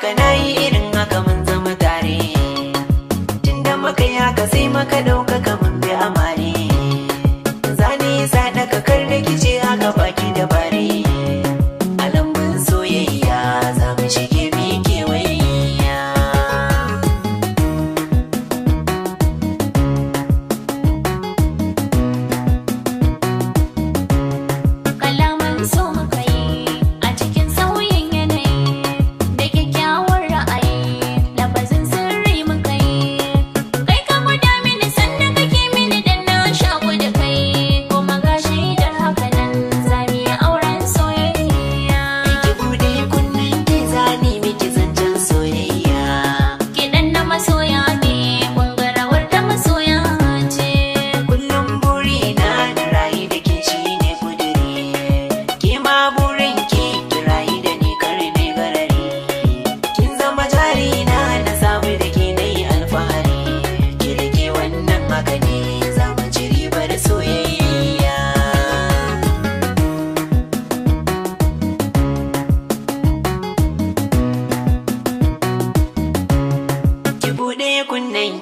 haka nayi irin haka mun zama tare. Tunda muka yi haka sai muka ɗaukaka mun bi amare. Zane sadaka kar da kice haka baki da bare. A lambun soyayya za mu shige mi kewayya. Kalaman so muka yi a cikin sauyin yanayi da kyakkyawar ra'ayi, lafazin sirri muka yi. Kai ka gwada mini sannan kake mini dan na shaku da kai, kuma ga shaidar haka nan za mu yi auren soyayya. Ki buɗe kunnen ki zani miki zancen soyayya. Kiɗan na masoya ne, ɓangarawar ta masoya ce. Kullum burina na rayu da ke shine kuduri. Ke ma burin ki ki rayu da ni kar ne garari. Kin zama jari na na samu da ke nayi alfahari. Ki rike wannan haka ne za mu ci ribar soyayya. Ki buɗe kunnen